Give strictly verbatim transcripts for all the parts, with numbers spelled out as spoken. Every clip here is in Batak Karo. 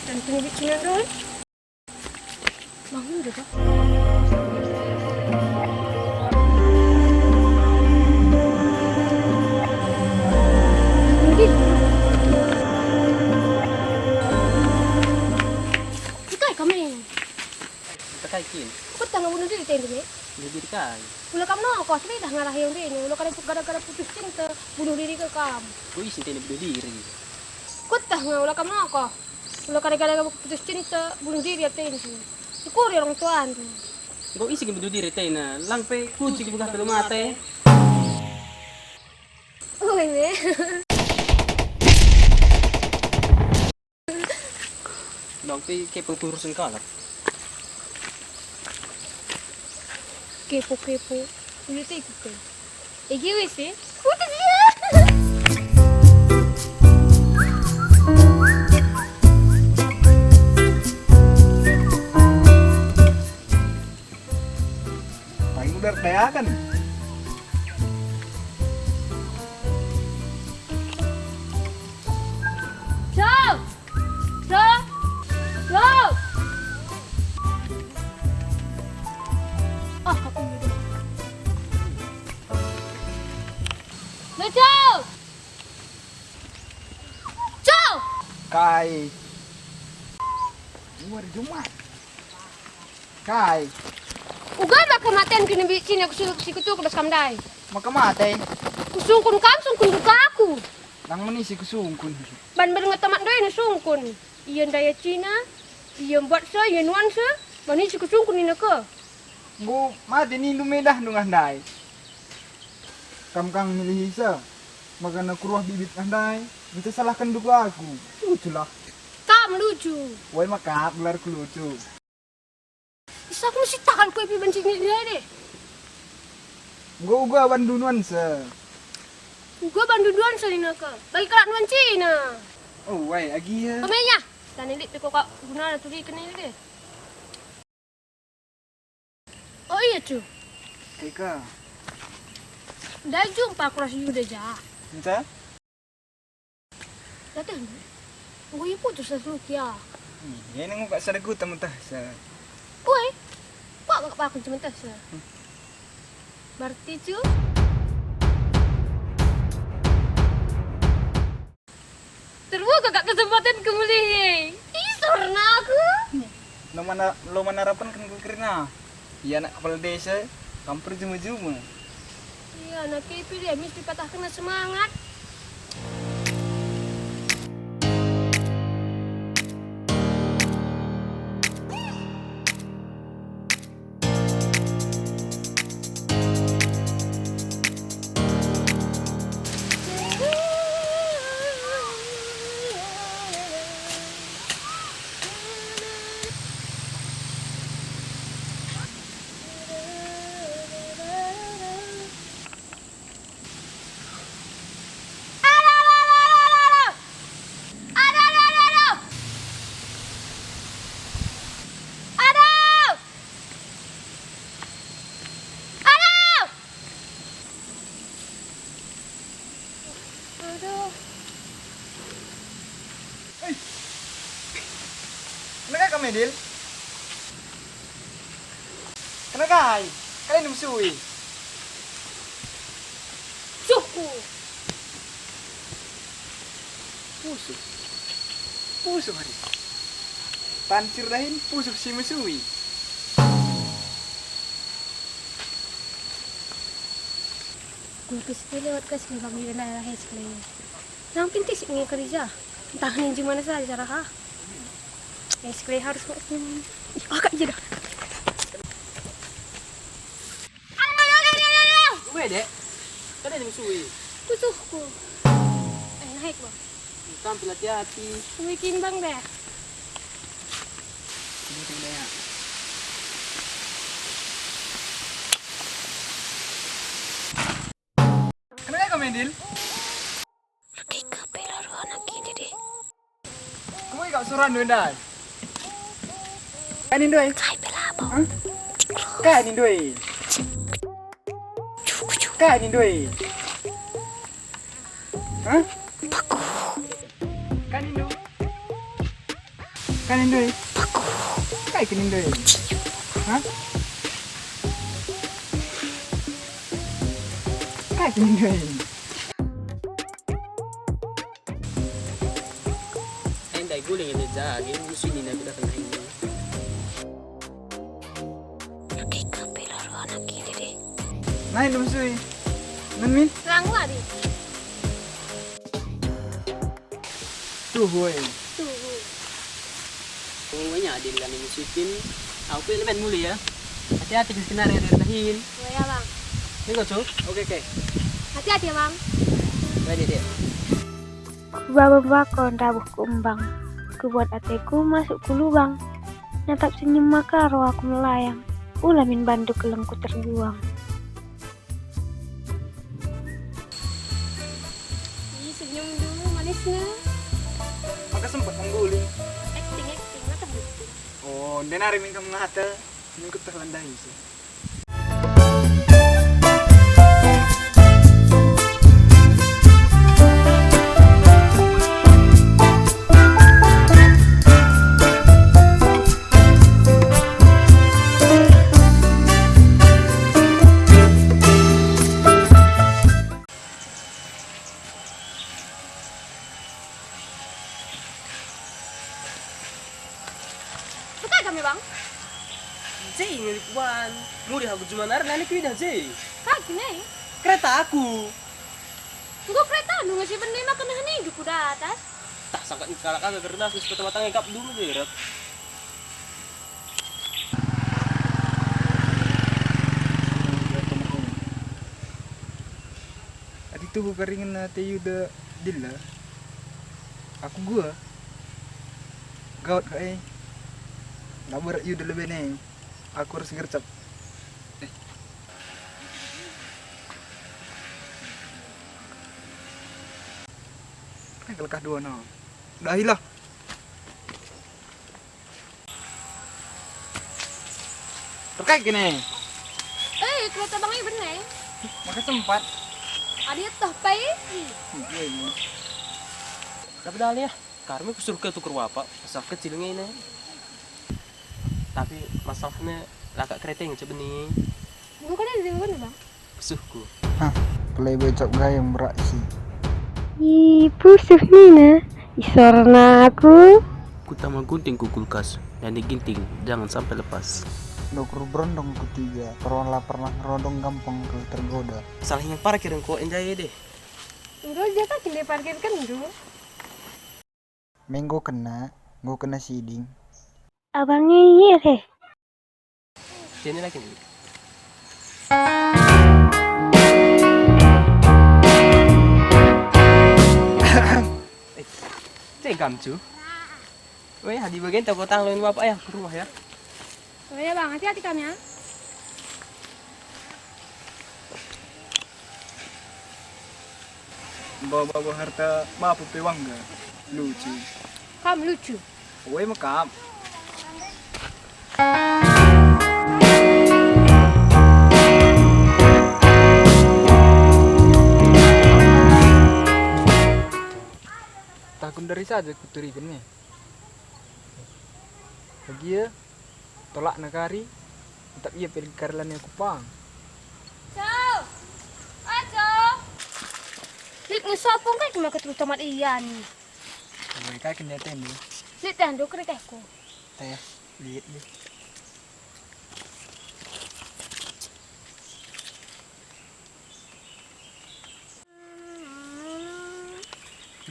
Dan punya bikinan doi. Bangun deh, Pak. Kita kami. Kita kai kin? Kota nggak bunuh diri tadi, Mi? Bunuh diri kai? Ula kam noko, sudah ngarah yang dini. Ula kada gara-gara putus cinta, bunuh diri ke kam? Kau isi tadi bunuh diri. Kota nggak ula kam noko. Ula kada gara-gara putus cinta, bunuh diri atendu. Syukuri orang tuandu. Enggo isi kin bunuh diri atena, lang pe kunci ku bengkah telu mate. Ui, me. Lang pe kepo urusen kalak. Kepo-kepo, udah ikut ke? Egi wis, eh? Putus ya. Paling udah dayakan. Jauh. Lo! Lo! Ah, aku ini deh. Lo, Jo! Jo! Kai? Luar Jumat. Kai? Uga maka maten kena bicin aku si, si kutu ku bas kam ndai. Maka mate. Kusungkun kam, sungkun duka aku. Lang meni si kusungkun. Ban bernget tomat ndai nusungkun. Ia ndai cina, ia mbuat se, ia nuan se, mani si kusungkun nina ke. Enggo mate nindu medah ndu ngah ndai. Kam kang milihi se, maka na kuruah bibit ngah ndai, nca salahken duka aku. Luculah. Kam lucu. Wai maka gelarku lucu. Isa aku mesti tahan kue pi banci nilai deh. Enggo uga bandu nuan se. Uga bandu nuan se nina ke. Bagi kalak nuan cina. Oh, wai, agi ya. Pemenya. Dan ini pe kok gunana turi kena ini deh. Oh iya, cu. Keka. Ndai jumpa aku ras Yuda ja. Enta? Datang. Enggo ia putus ras Luki ya. Hmm, ya nunggu kak sada guta mentah sa. Oi. Pak kak pakun cementah sa. Hmm. Berarti cu. Terbuka kak kesempatanku mulih. Isorna aku. Lo mana, lo mana harapan kan ku kerina. Ia anak kepala desa, kam perjuma-juma. Ia anak kipi dia mesti patahkena semangat. Aduh! Aduh. Hei. Kenapa kamu, Dil? Kenapa kai? Kalian mesuhi? Suhku. Pusuh. Pusuh hari. Pancir dahin pusuh si mesuhi. Kulkis pe lewat kas lima gila nai rahe sekali. Nang pintis nge kerja. Entah ninju mana saja cara ha. Eh, sekali harus mak. Ih, agak aja dah. Gue, Dek. Kada ini mesuhi. Pusuhku. Eh, naik, Bang. Tampil hati-hati. Gue kimbang deh. Ini tuh, Dek, ya. Kenapa kamu, Dil? Rega pe la ruana kini deh. Kamu ikap suara ndai. Kai nindu ai? Kai pe labo. Hah? Kai nindu ai? Kai nindu ai? Hah? Paku. Kai nindu? Kai nindo e? Kai ke nindo e? Hah? Kai ke nindo e? Ai ndai guling ate ja, age musuh nina kuda kena ini. Oke, kape laro anak ini deh. Nai, lu mesui. Nun min? Lang wari. Tuhu, eh. Tuhu. Oh, nya adil kan ini sitin. Aku pilih main muli ya. Hati-hati ke sini ada dahin. Oh ya, Bang. Ini kau, Cuk? Oke, oke. Hati-hati ya, Bang. Ready, dia. Ku baba mbako ndabuh ku embang, kubuat ateku masuk ku lubang. Natap senyum maka ro aku melayang, ula min bandu kelengku terbuang. Ih, senyum dulu manisnya. Maka sempat mengguling. Acting, acting, maka acting. Oh, ndenari min kamu ngata, min kutah landai sih. Suka kami, Bang. Je ngelip wan. Mudi aku cuma nari nani kuidah je. Kaki nih. Kereta aku. Enggo kereta nu ngasi bene maka neh nindu ku datas. Tah, sangkat kalak aga kertas, terus kota matang ikap dulu je, Rep. Adi tuhu karingen ate Yuda dilla, aku gua. Gawat ka e. Labo rak Yuda lebe ne. Aku harus ngercep. Eh. Eh, kelekah dua no. Dahilah. Terkait gini. Eh, kereta bang ini bener. Maka sempat. Adi toh pai. Iya, iya. Dapat dah ya. Karmi kusuruh ke tuker wapa, masalah kecil ngene. Tapi masalahnya lakak kereta yang cebeni. Bukan ada yang mana, Bang? Pesuhku. Hah, pelai becak gayam beraksi. Ih, pusuh nina, isorna aku. Kutama gunting ku kulkas, dan diginting, jangan sampai lepas. Dokur berondong kutiga, perlawan la pernah ngerondong gampang kal tergoda. Salah yang parkir engko enjai deh. Enggo jatah kini parkirken enggo. Me enggo kena, enggo kena siding. Abang e iya deh. Sini lagi dulu. Eh, cegam cu. Weh, adi bagian tak kotang lain bapak ya ke rumah ya. Oh ya, Bang, hati-hati kam ya. Bawa-bawa harta bapa pe wangga. Lucu. Kam lucu. Ue me kam. Tahun dari saja kuturiken me. Bagia. Tolakna kari, tetap ia pe kari la niakupang. Cau! Ah, Cau! Lit nge sopong kai maka terus tomat ia ni. Oi, kai kena tende. Lit teh ndo keri tehku. Teh, lit, lit.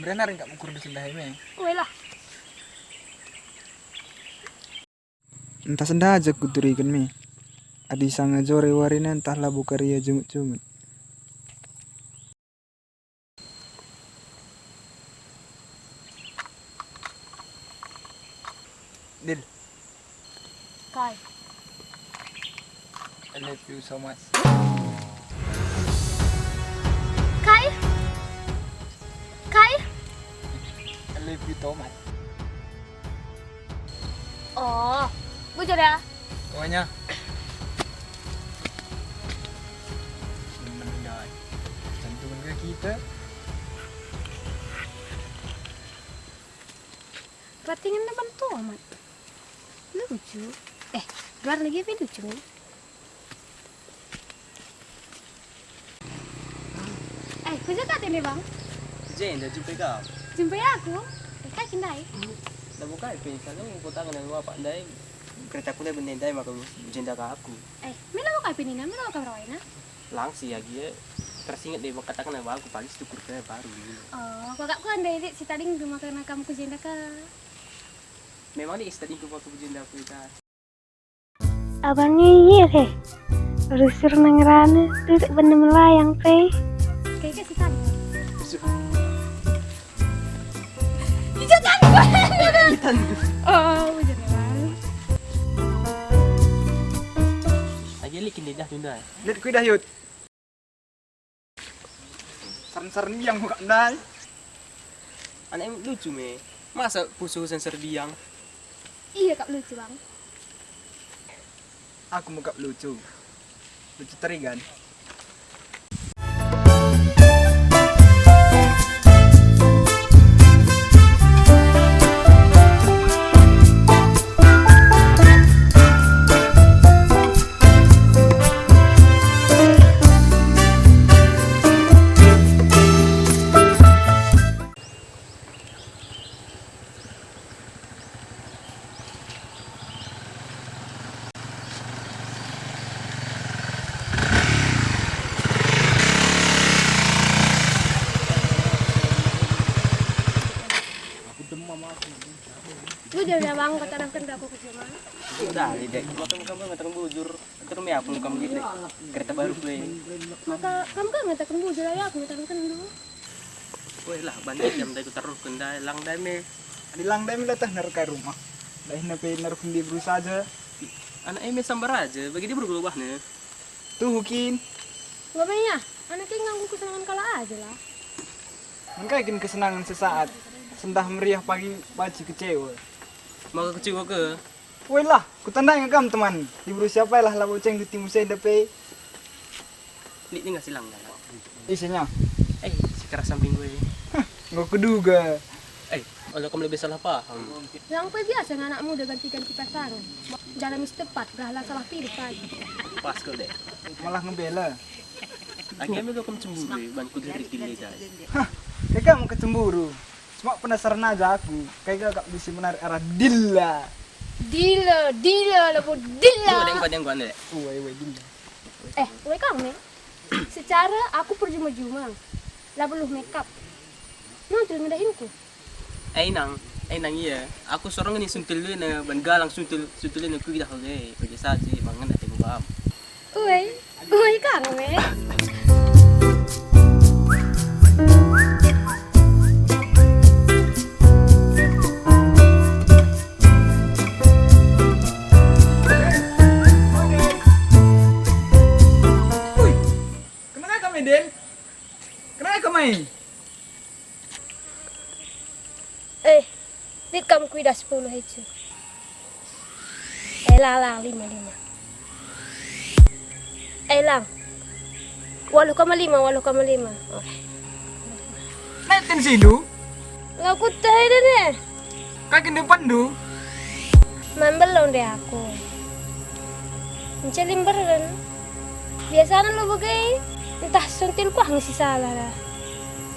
Mrena ring kak ukur di sendah me. Kuelah. Entah sendah aja kuturiken me. Adi sanga jore warina entah labo karia jungut-jungut. Dil. Kai. I love you so much. Kai. Kai. I love you so much. Oh, bujur ya? Pokoknya. Jantung ke kita. Ratingan depan tu amat. Lucu. Eh, luar lagi pe lucu, men. Eh, kuja ka atende, Bang? Jenda, jumpai kam. Jumpai aku? Eh, kai kin ndai? Labo kai pe, kami kutangen anu apa ndai. Keretaku ndai bene ndai maka jenda ka aku. Eh, mela kai pe nina, mela ka rawaina? Lang si agi e, tersinget deh kataken aku pagi situkur ke baru nina. Oh, aku agak ku ndai lit si tading tu maka kam ku jenda ka. Memang deh si tading ku aku jenda ku ita. Abang e iya he. Rusur nang rana, duduk benda melayang pe. Kayak si tadi. Ijo kan gue. Oh, ujar abang. Aja likin lidah tunda. Lihat kuidah, Yud. Saren-saren biang kap ndai. Anak em lucu me. Masa pusuh sensor biang? Iya kap lucu, Bang. Aku me kap lucu. Lucu terigan. Aku demam aku. Bujur ya, Bang, kata orang kena aku ke jemaah. Udah, Dek. Maka kamu ngatakan bujur. Terus me aku kamu gitu. Kereta baru gue. Maka kamu kan ngatakan bujur, ayo aku ngatakan kena dulu. Weh lah, banyak jam dari taruh kena lang dai me. Adi lang dai me latah naruh kai rumah. Dai na pe naruh kendi beru saja. Anak eme sambar aja, bagi dia berubah ne. Tuhu kin. Enggak banyak. Anak e nganggu kesenangan kala aja lah. Engkai kin kesenangan sesaat, sendah meriah pagi banci kecewa. Maka kecewa ke? Woi lah, kutandai nge kam teman. Diberu siapa lah labo ceng di timu saya depe. Nik tinggal silang dalam. Isinya. Eh, si keras samping gue. Nggak kuduga. Eh, kalau kamu lebih salah paham. Yang pe biasa anak muda ganti-ganti pasangan. Dalam setepat, berhala salah pilih pagi. Pas kau deh. Malah ngebela. Agi ame lo kam cemburu ya, ban ku diri gini dai. Hah, kayak kamu kecemburu. Cuma penasaran aja aku, kayak gak bisa menarik arah Dilla. Dilla, Dilla, labo Dilla. Gua deng, gua deng, gua deng. Uwe, uwe, Dilla. Eh, uwe kamu nih. Secara aku perjuma-juma, labo luh makeup. Nonton ngedahinku. Enang, enang iya. Aku sorong ni suntil na ban galang suntil, suntil na kuidah oge. Bagi saji mangan ate bubam. Uwe, uwe kang me. Ui, kenapa kami, Den? Kenapa kami? Eh, lit kam kuidah sepuluh icu. Eh, lang, lang, lima, lima. Eh, lang. Waluh koma lima, waluh koma lima. Oh. Naik tensilu? Enggak kuteh deh. Kai kin depanndu? Mambel lo nde aku. Ncelim beren. Biasana lo bage, entah suntil kuah nge si salah dah.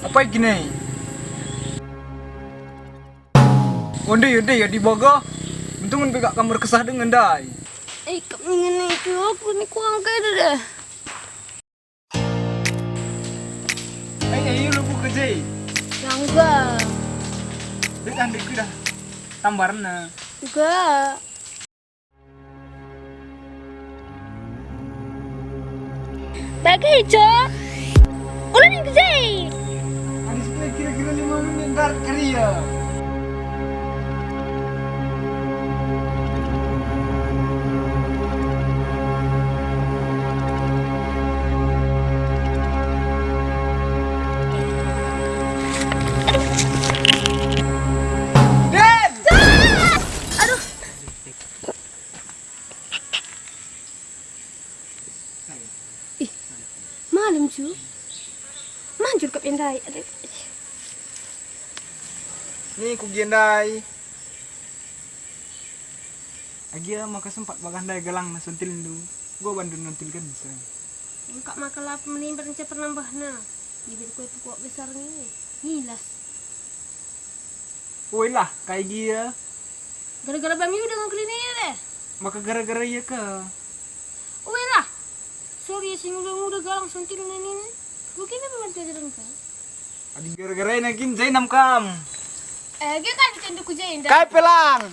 Apai kin e? Onde, onde, ya dibaga. Untungen pe kak kamu erkesah dengan ndai. Eh, kami ngene itu aku ni kuang kai dah. Ai, ai, lu buka je. Langga. Dek, andekku dah. Tambarna. Enggak. Bagi, Cok. Ulun yang kerja. Habis kira-kira lima menit, ntar kerja. Aduh. Ih, malem cu. Manjur kap ndai. Aduh. Ni ku gia ndai. Agia maka sempat bagah ndai galangna sentilndu, enggo bandu nentilkenca. Engkap maka la menimbar nca pernambahna. Bibirku epekuak besar nge. Ngilas. Uelah, kai gia? Gara-gara bang Yuda enggo kelina ia deh. Maka gara-gara ia ka. Uelah. Sorry si nguda-nguda galang sentilna nina. Mungkin apa man pelajaran ka? Adi gara-gara ina kin jainam kam. Eh, ge kan tendu ku jenda. Kai pelang?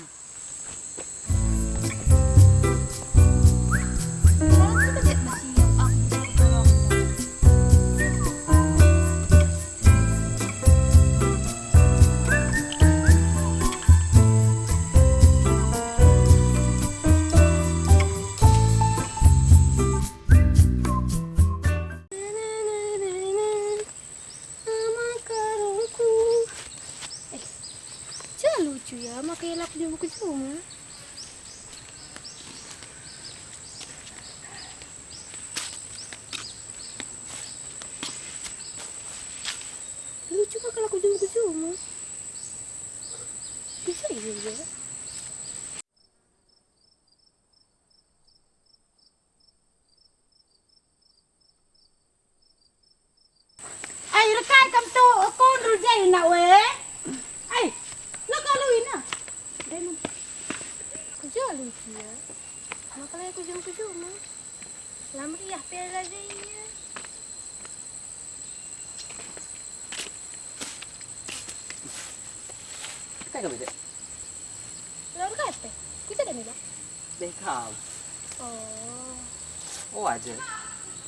Ama karungku. Eh, ja lucu ya, maka ia la ku juma-juma. Lucu maka la ku juma-juma. Bisa iya, iya. Ai, rekai kam tu kondul jaina we. Ai, la kaluina. Kuja lucu ya. Maka la kujum-kujum. La meriah pe la ia. Kai kami, Dek? Lawar kai pe? Kita kan, Bang? Deh, kam. Oh. Oh, aja.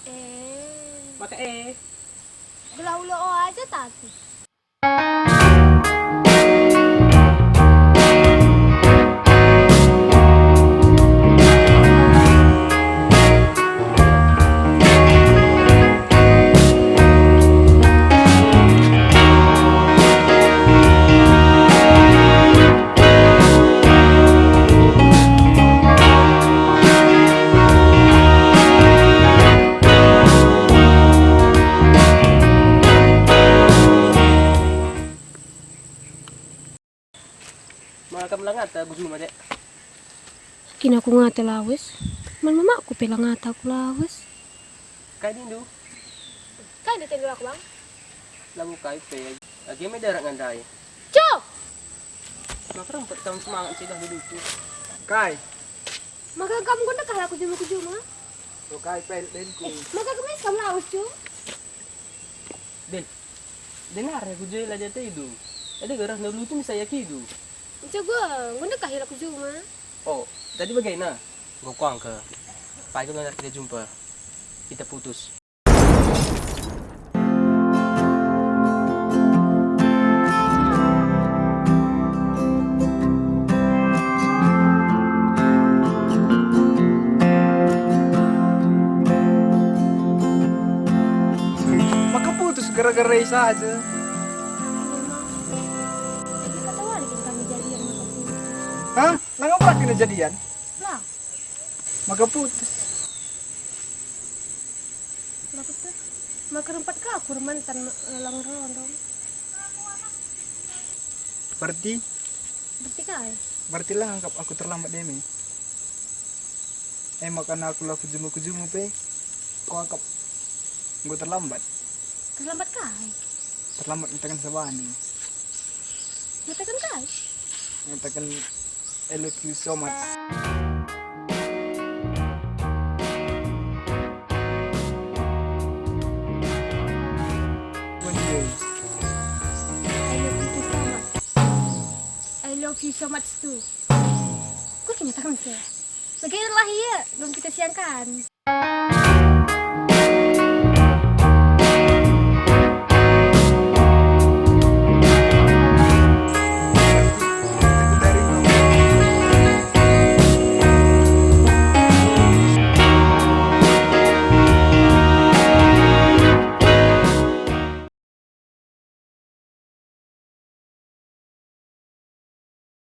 Eh. Maka eh. Gelah ulo oh aja tapi. Maka melangata ku juma, Dek. Kin aku ngata lawes? Man mamakku pe la ngata aku lawes. Kai nindu? Kai ndetendu aku, Bang? Labo kai pe, age me darat ngandai. Cok! Maka rempet kam semangat sidah dudukku. Kai? Maka kam nggo ndekah aku juma-juma? Oh, kai pen, penku. Eh, maka kemes kam lawes, Cok? Den, dengar aku je la jataidu. Ada gerah na lucu misalnya kidu. Nca gua, nggo ndekah aku juma. Oh, tadi bagaina? Gua kuang ke. Pai gua ngantar kita jumpa. Kita putus. Maka putus gara-gara i saja. Jadi kata wali kin kami jadian maka putus. Hah? Nang apa kena jadian? Lah. Maka putus. Maka putus. Maka rempat ka aku remantan, eh, lang rondong. Berarti? Berarti kai? Berarti la anggap aku terlambat deme. Eh, makana aku la kujumu-kujumu pe, kuakap enggo terlambat. Terlambat kai? Terlambat ngataken sabani. Ngataken kai? Ngataken, "I love you so much." Buat dia. I love you too so much. I love you so much too. Kok ngataken sih? Bagaimana lah ia? Belum kita siangkan.